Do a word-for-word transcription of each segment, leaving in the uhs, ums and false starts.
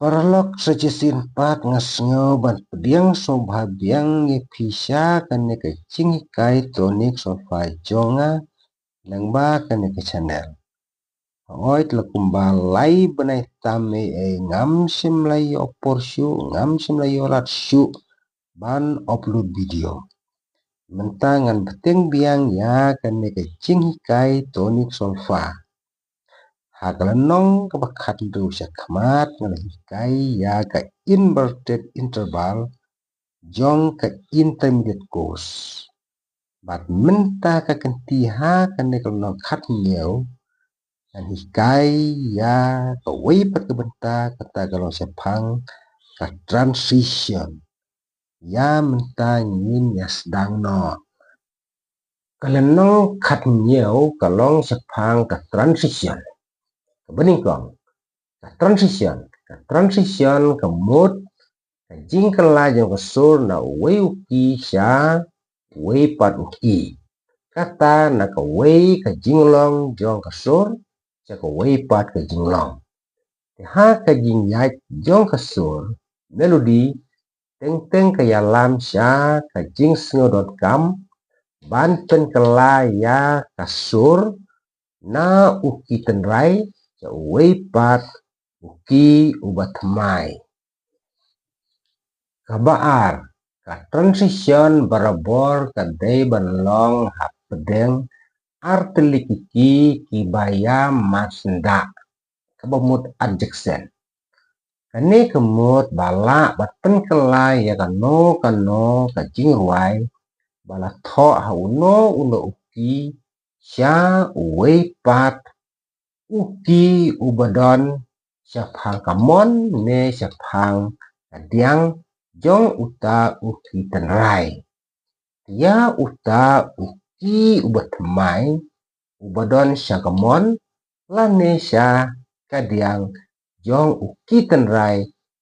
Paralok, sa shisien pat nga sngew ban pdiang sngewbha biang ïa phi sha kane ka jinghikai tonic solfa jong nga lyngba kane ka channel. Hooid, la kumba lai bnai tam ei ei ngam shym la ïoh por shuh, ngam shym la ïoh lad shuh ban upload video. Mynta ngan bteng biang ïa kane ka jinghikai tonic solfa. Ha ka lynnong kaba khathynriew sha khmat nga la hikai ïa ka inverted interval jong ka intermediate course. Bad mynta ka kynti ha kane ka lynnong khathynñiew ngan hikai ïa kawei pat ka bynta, kata ka long shaphang ka transition. Ïa mynta ngin ïa sdang noh. Ka lynnong khathynñiew ka long shaphang ka transition. Kaba nyngkong, ka transition. Ka transition ka mut ka jingkylla jong ka sur na uwei u key sha uwei pat u key. Kata na kawei ka jinglong jong ka sur sha kawei pat ka jinglong. Te ha ka jingïaid jong ka sur, melody, teng teng ka ïalam sha ka jingsngewdonkam ban pynkylla ïa ka sur na u key tynrai sha uwei pat u key uba thymmai. Kaba ar, ka transition barabor ka dei ban long hapdeng ar tylli ki key kiba ïa marsyndah, kaba mut adjacent. Kane ka mut ba lah ban pynkylla ïa kano kano ka jingrwai ba la thoh ha uno uno u key sha uwei pat u key uba don shaphang ka mon ne shaphang ka diang jong uta u key tynrai. Ïa uta u key uba thymmai uba don sha ka mon lane sha ka diang jong u key tynrai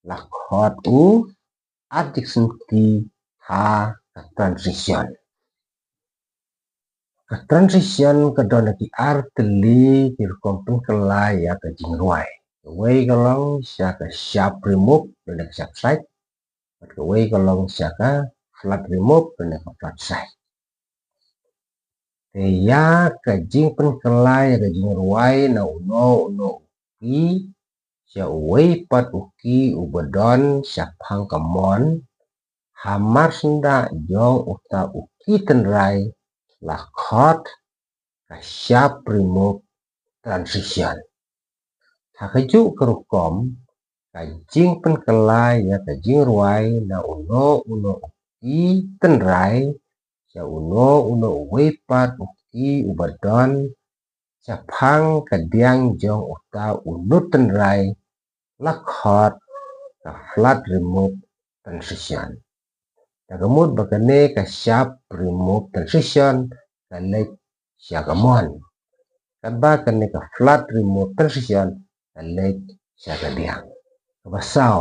la khot u adjacent key ha ka transition. Ka transition ka don ki ar tylli ki rukom pynkylla ïa ka jingrwai. Kawei ka long sha ka sharp remove lane ka sharp side. Bad kawei ka long sha ka flat remove lane ka flat side. Te ïa ka jingpynkylla ïa ka jingrwai na uno uno u key sha uwei pat u key uba don shaphang ka mon ha marsyndah jong uta u key tynrai la khot ka sharp remove transition. Ha kajuh ka rukom, ka jingpynkylla ïa ka jingrwai na uno uno u key tynrai sha uno uno uwei pat u key uba don shaphang ka diang jong uta u note tynrai la khot ka flat remove transition. Da ka mut ba kane ka sharp remove transition ka leit sha ka mon, katba kane ka flat remove transition ka leit sha ka diang. Kaba saw,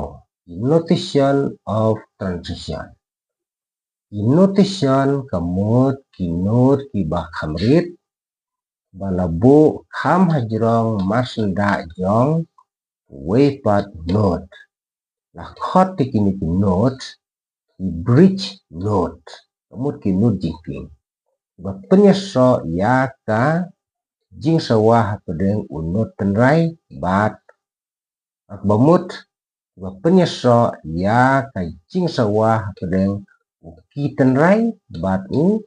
notation of transition. Ki notation ka mut ki note kiba kham rit ba la buh kham hajrong marsyndah jong uwei pat note. La khot te kine ki note ki bridge note. Ka mut ki note jingkieng ba pynïasoh ïa ka jingsawa hapdeng u note tynrai bad, kaba mut, ba pynïasoh ïa ka jingsawa hapdeng u key tynrai bad u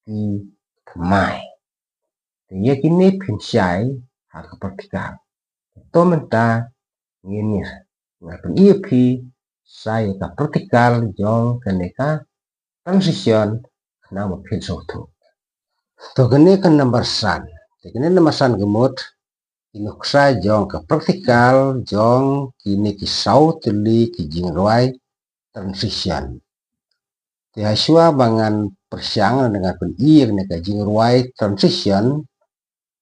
key thymmai. Te ïa kine phin shai ha ka practical. To mynta ngin ïa, nga pyni ïa phi sa ïa ka practical jong kane ka transition khnang ba phin sngewthuh. To kane ka number san. Te kane number san ka mut ki nuksa jong ka practical jong kine ki saw tylli ki jingrwai transition. Te ha shuwa ba ngan pyrshang ne ngan pyni ïa kane ka jingrwai transition,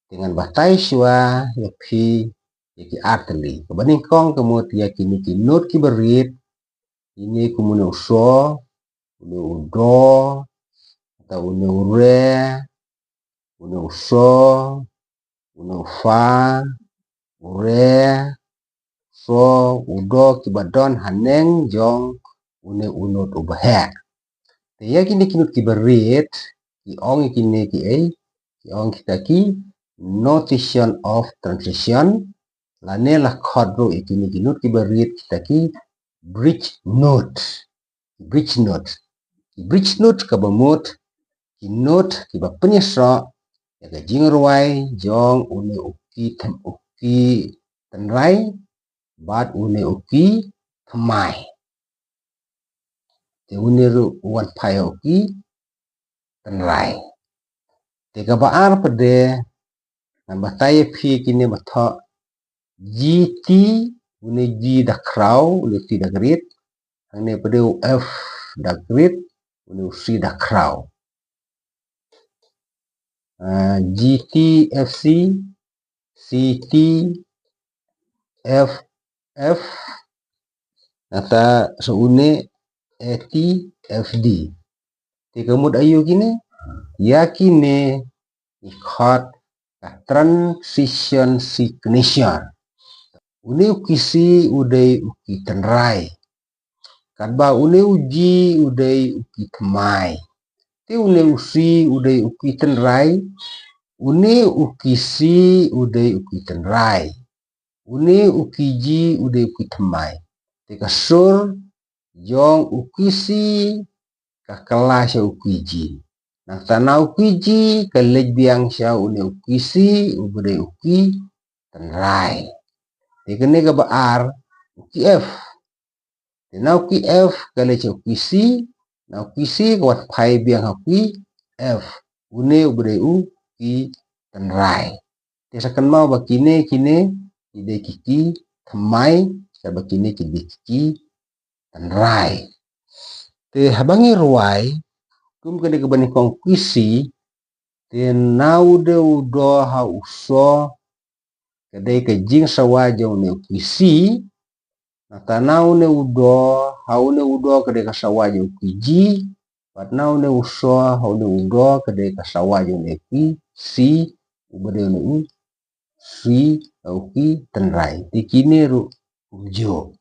te ngan batai shuwa ïa phi ïa ki ar tylli. Kaba nyngkong ka mut ïa kine ki note kiba rit, kine kum une u so, une u do, kata une u re, une u so, une u fa, u re, so, u do kiba don haneng jong une u note uba heh. Te ïa kine ki note kiba rit, ki ong ïa kine ki ei, ki ong kita ki notation of transition, lane la khot ruh ïa kine ki note kiba rit kita ki bridge note. Bridge note. Bridge note kaba mut ki note kiba pynïasoh ïa ka jingrwai jong une u ki them-, u ki tynrai bad une u ki thymmai. Te une ruh u wan phai ha u ki tynrai. Te kaba ar pat de, ngan batai ïa phi kine ba thoh G T, une G da khraw, une T da krit, hangne pat de u F da krit, une u C da khraw. Ah, G T F C, C T F F, nangta sa une A T F D. Te ka mut aïu kine? Ïa kine ki khot ka transition signature. Une u ki C u dei u ki tynrai. Katba une u G u dei u ki thymmai. Te une u C u dei u ki tynrai. Une u ki C u dei u ki tynrai. Une u ki G u dei u ki thymmai. Te ka sur jong u ki C ka kylla sha u ki G. Nangta na u ki G ka leit biang sha une u ki C uba dei u ki tynrai. Te kane kaba ar, u ki F. Te na u ki F ka leit sha u ki C, na u ki C ka wan phai biang ha u ki F. Une uba dei u ki tynrai. Te sa kynmaw ba kine, kine ki dei ki ki thymmai, katba kine ki dei ki ki tynrai. Te haba ngi rwai kum kane kaba nyngkong, ki C, te na u dei u do ha u so ka dei ka jingsawa jong une u ki C, nangta na une u do, ha une u do ka dei ka sawa jong u ki G, bad na une u so, ha une u do ka dei ka sawa jong une u ki C, uba dei une u C, ha u ki tynrai. Te kine ruh kumjuh.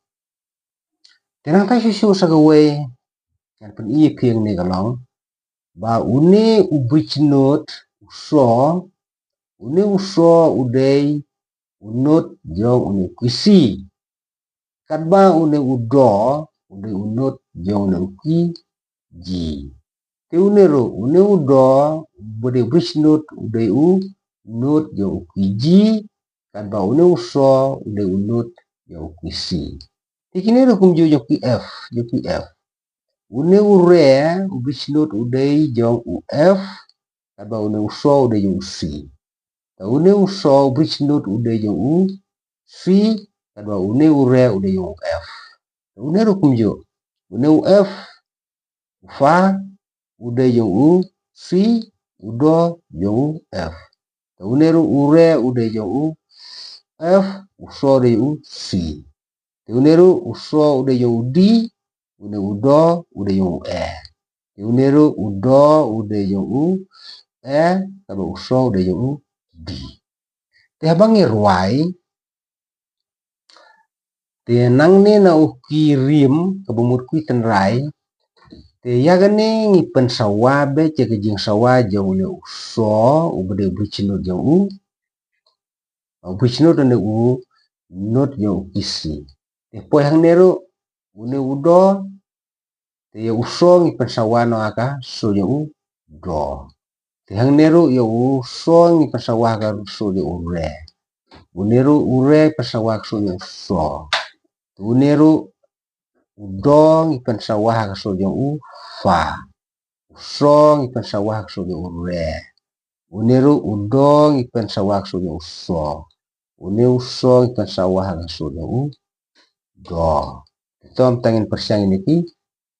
Te nangta shuh shuh sa kawei, ngan pyni ïa phi hangne ka long ba une u bridge note, u so, une u so u dei u note jong une u ki C. Katba une u do u dei u note jong une u ki G. Te une ruh, une u do uba dei bridge note u dei u note jong u ki G. Katba une u so u dei u note jong u ki C. Te kine ruh kumjuh jong u ki F, jong u ki F. Une u re, u bridge note u dei jong u F, katba une u so u dei jong u C. Te une u so, u bridge note u dei jong u C, katba une u re u dei jong u F. Te une ruh kumjuh. Une u F, u fa u dei jong u C, u do jong u F. Te une ruh u re u dei jong u F, u so dei jong u C. Te une ruh u so u dei jong u D, une u do u dei jong u E. Te une ruh u do u dei jong u E, katba u so u dei jong u D. Te haba ngi rwai, te nangne na u ki rim kaba mut ki tynrai, te ïa kane ngi pynsawa beit ïa ka jingsawa jong une u so uba dei u bridge note jong u, u bridge note une u note jong u ki C. Te poi hangne ruh, une u do, te ïa u so ngi pynsawa noh ha ka sur jong u do. Te hangne ruh ïa u so ngi pynsawa ha ka sur jong u re. Une ruh u re pynsawa ha ka sur jong u so. Te une ruh u do ngi pynsawa ha ka sur jong u fa. U so ngi pynsawa ha ka sur jong u re. Une ruh u do ngi pynsawa ha ka sur jong u so. Une u so ngi pynsawa ha ka sur jong u do. Te to mynta ngin pyrshang ïa kine ki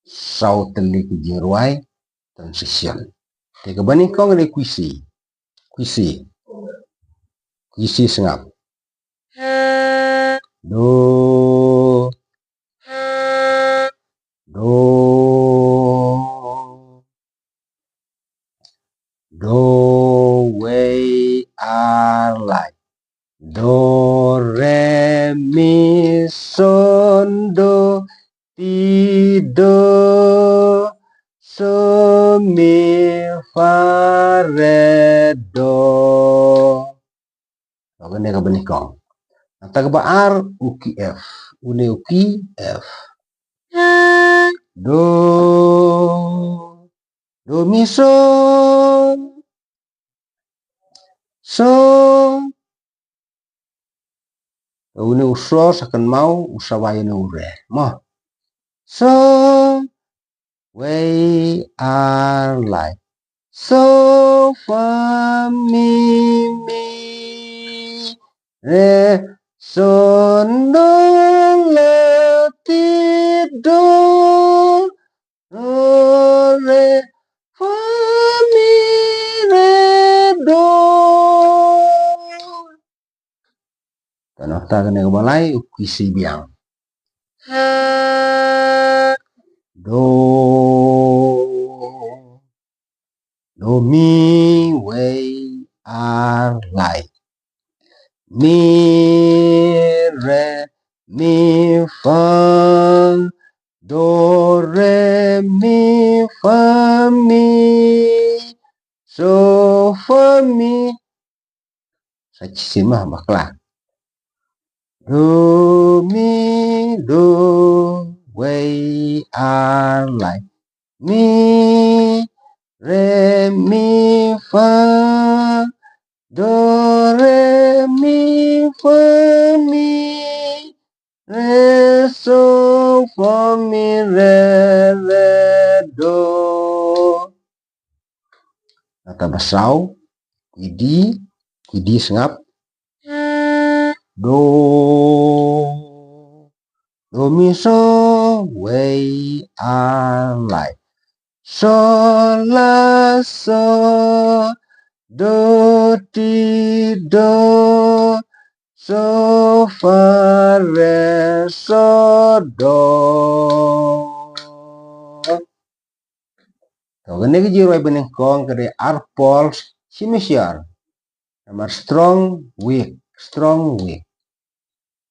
saw tylli ki jingrwai transition. Te kaba nyngkong ka dei ki C. Ki C. Ki C sngap. Do. Do. Do, wei, ar, lai. Do, re, mi, Fa, re, do. To kane kaba nyngkong. Nangta kaba ar u key F. Une u key F. Do. Do mi so. So. Une u so sa kynmaw u sa wai une u re. Mo. So. Wei ar lai. So fa mi mi. Re so do la ti do. Do re fa mi re do. Te nangta kane kaba lai u key C biang. Do. Do mi wei ar lai. Mi re mi fa. Do re mi fa mi. So fa mi. Sa shisien ma bakla. Do mi do wei ar lai. Mi re mi fa. Do re mi fa mi. Re so fa mi re re do. Nangta ba saw, key D, key D sngap. Do. Do mi so wei ar lai. So la so do ti do. So fa re so do. To kane ka jingrwai ba nyngkong ka dei ar pulse C major. Namar strong weak, strong weak.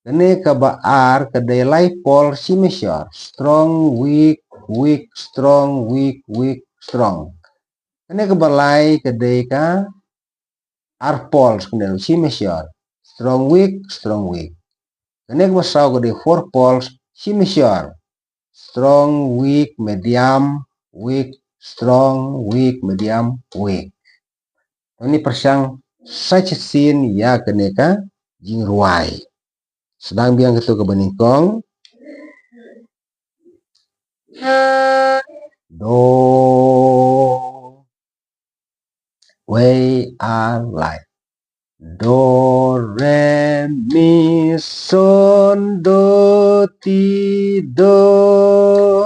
Kane kaba ar ka dei lai pulse C major. Strong weak, weak strong, weak weak strong. Kane kaba lai ka dei ka ar pulse kane C major. Strong weak, strong weak. Kane kaba saw ka dei four pulse C major. Strong, weak, medium, weak, strong, weak, medium, weak. Ngi pyrshang sa shisien ïa kane ka jingrwai. Sdang biang kito kaba nyngkong. Do. Wei ar lai. Do re mi so do ti do.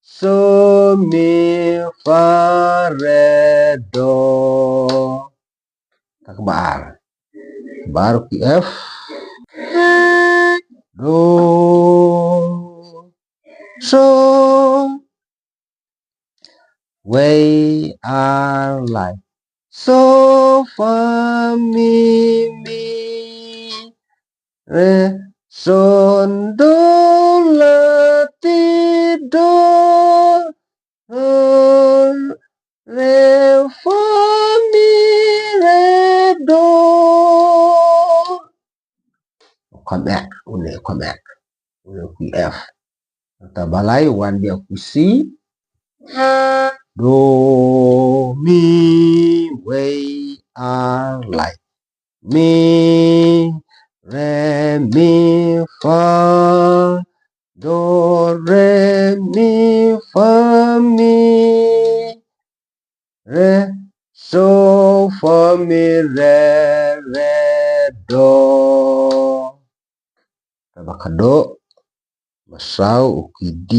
So mi fa re do. Te kaba ar. Kaba ar u key F. Do. So. Wei ar lai. So fa mi mi. Re so do la ti do. Do re fa mi re do. Kham ek, une kham ek. Une u key F. Nangta ba lai wan biang u key C. Do mi wei ar lai. Mi re mi fa. Do re mi fa mi. Re so fa mi re re do. Kaba khatduh, ba saw u key D.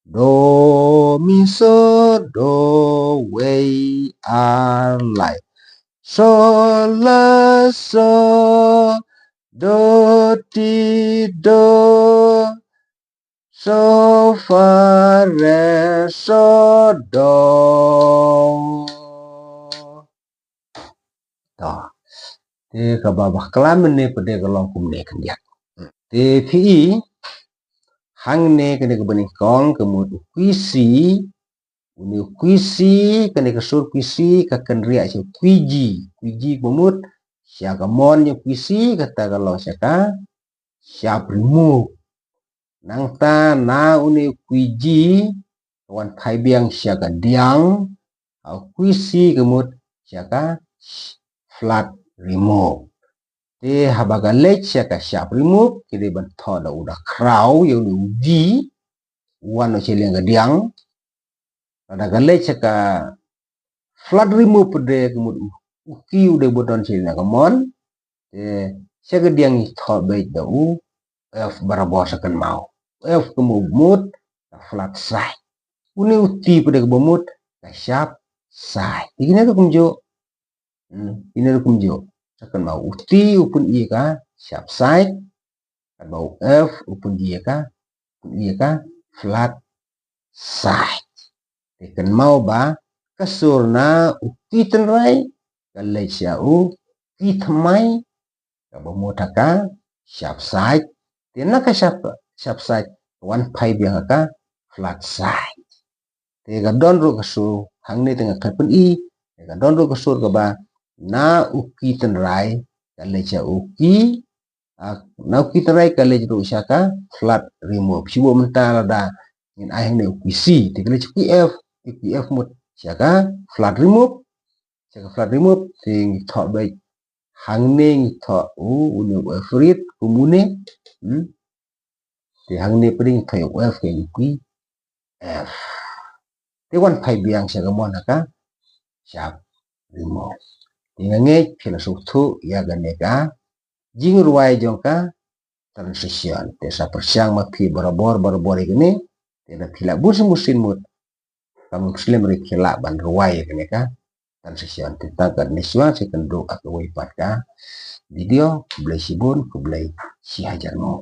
Do mi so do wei ar lai. So la so do ti do. So fa re so do. To. Te kaba bakla mynne pat ka long kumne khyndiat. Te phi i hangne kane kaba nyngkong ka mut u key C, Une u Kwisi, kane ka sur Kwisi ka kynriah sha u Kwiji. Kwiji kaba mut sha ka mon ïa u Kwisi, kata ka long sha ka shap remove. Nangta na une u Kwiji ka wan phai biang sha ka diang, ha u Kwisi ka mut sha ka flat remove. Te haba ka leit sha ka shap remove, ki dei ban thoh da u da khraw ïa une u G, u wan noh sha liang ka diang. Lada ka leit sha ka flat remove pat de ka mut u, u K u dei ba don sha liang ka mon. Te sha ka diang ngi thoh beit da u F barabor, sa kynmaw. F ka mut, mut ka flat side. Une u T pat de kaba mut ka shap side. Te kine ruh kumjuh. Hmm, kine ruh kumjuh. Sa kynmaw, u T u pyni ïa ka shap side. Katba u F u pyni ïa ka, pyni ïa ka flat side. Te kynmaw ba ka sur na u K tynrai ka leit sha u K thymmai, kaba mut ha ka shap side. Te na ka shap, shap side ka wan phai biang ha ka flat side. Te ka don ruh ka sur hangne, te nga khlem pyni. Te ka don ruh ka sur kaba na u K tynrai ka leit sha u K, ah, na u K tynrai ka leit ruh sha ka flat remove. Shu buh mynta lada ngin ai hangne u Kwisi, te ka leit sha u Kwif, u Kwif mut sha ka flat remove. Sha ka flat remove te ngi thoh beit hangne, ngi thoh u, une u F rit kum une. Hmm? Te hangne pat de ngi thoh ïa u F, ka ïa u Kwif. Te wan phai biang sha ka mon ha ka shap remove. Te nga ngeit phi la sngewthuh ïa kane ka jingrwai jong ka transition. Te sa pyrshang ma phi barabor barabor ïa kane. Te lada phi lah bunsien bunsien mut, kam slem ruh phi lah ban rwai ïa kane ka transition. Te tang katne shuwa, sa ïakynduh ha kawei pat ka video. Khublei shibun, khublei shihajar nguh.